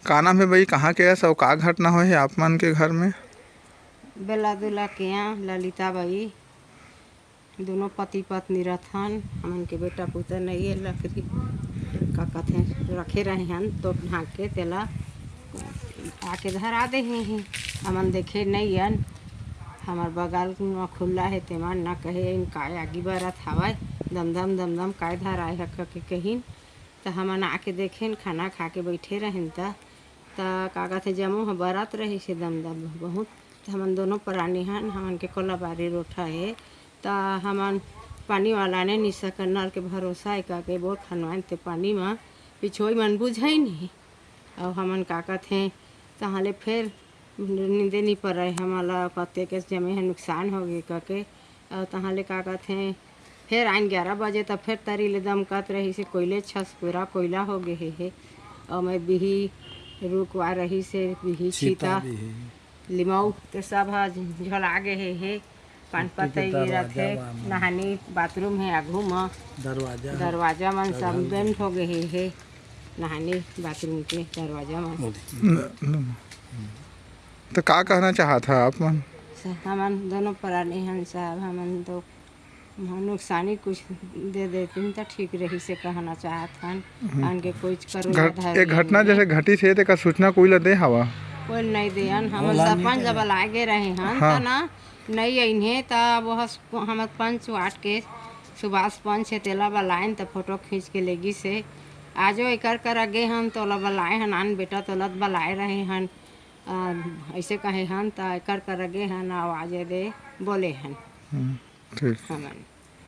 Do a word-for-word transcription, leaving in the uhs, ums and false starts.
का नाम हे बई, कहाँ के हस अउ का घटना होए हे आप मन के घर में? बेला दुला के यहाँ ललिता बई, दोनों पति पत्नी रथन। हमन के बेटा पुता नहीं है, लकड़ी का कथे रखे रहे हन, तोप ढांक के तेला आके धरा दे ही। हमन देखे नहीं हन, हमर बगल में खुला है, तेमन न कहे इन काय आगी बरत हवय, दमदम दमदम काय धराए ह कके कहिन। त हमन आके देखेन, खाना खा के बैठे रहेन, त त का कथे, जमो ह बरत रहिस हे दमदम बहुत। त हमन दोनों परानी हन, हमन के कोलाबारी रोठा हे, त हमन पानी वाला ने निसा कर नल के भरोसा हे का के बोर खनवाइन ते पानी म पिछोई मन बुझाई नहीं। अउ हमन का कथे, तहाँ ले फेर नींदे नी परय, हमन ला कते के जमे ह नुकसान हो गे कके। अउ तहाँ ले का कथे, फेर आइन ग्यारह बजे, त फेर तरी ले दमकत रहिस हे, कोइले छस पूरा कोइला हो गे हे, हे। अउ मैं बिही रुकवा रहिस हे, बिही छीता, लिमऊ, ते सब ह झोला गे हे, हे। पान पतई गिरत हे, नहानी बाथरूम हे आघू म, दरवाजा मन सब बेंड हो गे हे, हे। नहानी बाथरूम के दरवाजा मन। त का कहना चाहत हा आप मन? हमन दोनों परानी हन साहब, हमन तो नुकसानी कुछ दे देतिन त ठीक रहिस हे कहना चाहत हन। आन के कुछ करो घट-, ना धर एक घटना जैसे घटिस हे, तेकर सूचना कोई ला दे हवा? कोई नहीं देन, हमन सरपंच जब लाए गे रहे हन, हाँ। त ना नहीं अइन्हे, त वो हस-, हमर पंच वार्ड के सुभाष पंच हे, तेला बलायन, त फोटो खींच के लेगिस हे। आजो एकर करा गे हन, तोला बलाए हन, आन बेटा तोला बलाए रहे हन, आ, ऐसे कहे हन, त एकर करा गे हन, आवाज दे बोले हन। हम्म, ठीक। हमन।